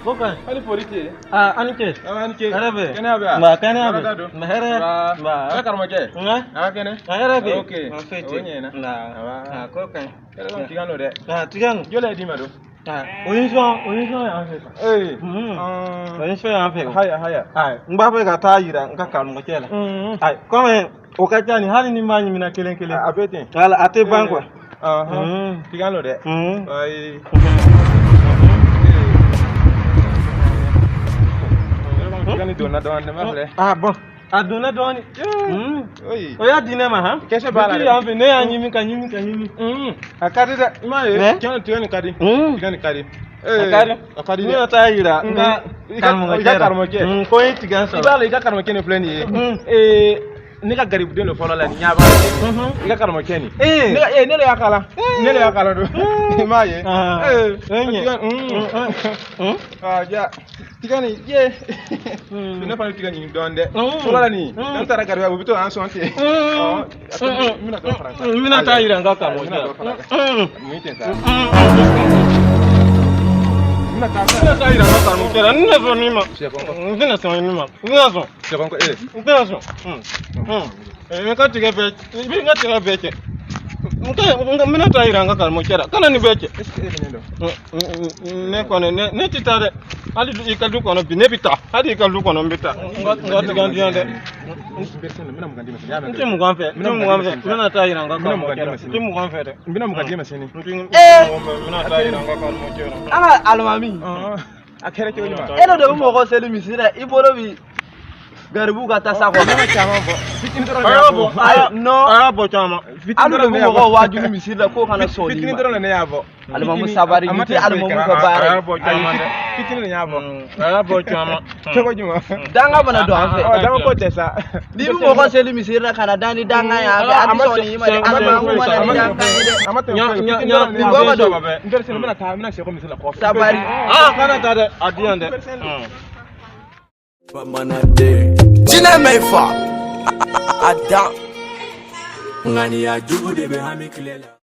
Ko ka Hali foli tɛ yen. Ah, ani ce. An ni ce. Hɛrɛ bɛ. Kɛnɛya bɛ yan. Nba, kɛnɛya bɛ. Baara t'a don. Nba, hɛrɛ. Nba. A karamɔgɔkɛ. Nka. A ka kɛnɛ. A hɛrɛ bɛ. Ok. Nka foyi tɛ. O ɲɛna. Nka. Aba. Ah, ko ka ɲi. Hɛrɛ bɛ tiga nɔ dɛ. Ah, tiga nin. Joli y'a d'i ma don? Ah, o nisɔn, o nisɔn y'an fɛ. Ee. O nisɔn y'an fɛ. Haya haya. Ayi, n b'a fɛ ka taa yira n ka karamɔgɔkɛ la. Ayi, komi o ka ca ni hali ni n b'a ɲininka kelen kelen. A bɛ ten. Wala, a tɛ ban quoi. Tiga nɔ dɛ. Ayi. Tiga nin donna dɔɔnin ne ma filɛ. Ah bon, a donna dɔɔnin. Oyi. O y'a di ne ma han? Kɛsɛ b'a la dɛ. Depuis yan fɛ ne y'a ɲimi ka ɲimi ka ɲimi. A ka di dɛ. I m'a ye. Mais? Tiga nin ka di. Tiga nin ka di. A ka di. A ka di N dɛ. bɛna taa yira n ka I ka karamɔgɔkɛ la. karamɔgɔkɛ. Ko n ye tiga I sɔrɔ. b'a la i ka karamɔgɔkɛ nin filɛ nin ye. Ne ka garibuden dɔ fɔlɔ la nin ɲɛ b'a la. I ka karamɔgɔkɛ nin. Ne de y'a kalan. Ne de y'a kalan don. I m'a ye. Ah. O ɲɛ. Tiga Ah ja. Tiga nin ye. Ne fana ye tiga ɲini dɔɔnin dɛ. Fɔlɔ la nin. N'an taara garibuya u bɛ to k'an sɔn ten. Ɔ, n bɛna dɔ fara a kan. N bɛna taa yira n ka karamɔgɔkɛ N bɛna la. dɔ fara a kan. Mun tɛ sa. N bɛna taa. N bɛna taa yira n ka karamɔgɔkɛ la. N tɛna sɔn nin ma. Sɛfɔnkɔ. N tɛna sɔn nin ma. N tɛna sɔn. Sɛfɔnkɔ ee. N tɛna sɔn. N ka tigɛ bɛɛ, i bɛ n ka tigɛ bɛɛ cɛ. N ka n bɛna taa yira n ka karamɔgɔkɛ la. Kana nin bɛɛ cɛ. Est-ce que e bɛ ne dɔn? Ne kɔni ne tɛ taa dɛ. Hali i ka du kɔnɔ bi ne bɛ taa. Hali i ka du kɔnɔ n bɛ taa. N ka tigɛ di yan dɛ. N bɛna 20 d'i ma sini. N tɛ 20 fɛ. N tɛ 20 fɛ. N bɛna taa yira n ka karamɔgɔkɛ la. N tɛ 20 fɛ dɛ. N bɛna 20 d'i ma sini. N tɛ 20 fɛ. N bɛna taa yira n ka karamɔgɔkɛ la. An ka alimami. A kɛra cogo jumɛn? E de bɛ mɔgɔ seli misiri la, i bolo bi garibu ka tasa kɔnɔ. Ne ma caman bɔ. Fitinin dɔrɔn de A y'a y'a bɔ. bɔ. Ayi, non. A y'a bɔ caman. Alu de bɛ mɔgɔw waajuli misiri la k'o kana sɔn Fitinin nin ma. dɔrɔn de ne y'a bɔ. Alimamu sabari, A ma nin tɛ tɛmɛ alimamu foyi ka kan. baara A ye. y'a bɔ caman dɛ. Fitinin de y'a bɔ. A y'a bɔ caman. Cogo jumɛn? Danga mana don an fɛ. Ɔ, danga ko tɛ sa. N'i bɛ mɔgɔ seli misiri la ka na da ni danga ye an fɛ, a tɛ sɔn nin ma dɛ. Alimamu mana ni danga ye dɛ. A ma tɛmɛ foyi kan. Ɲa Fitinin dɔrɔn de ne y'a ɲa bɔ. don. N bɛrɛ sini, n bɛna taa, n bɛna sɛko misiri la kɔfɛ. Sabari. Ah, kana taa dɛ. A di yan dɛ. Bamanaden jinɛ mɛ fa a dan ŋaniya jugu de bɛ hami tile la.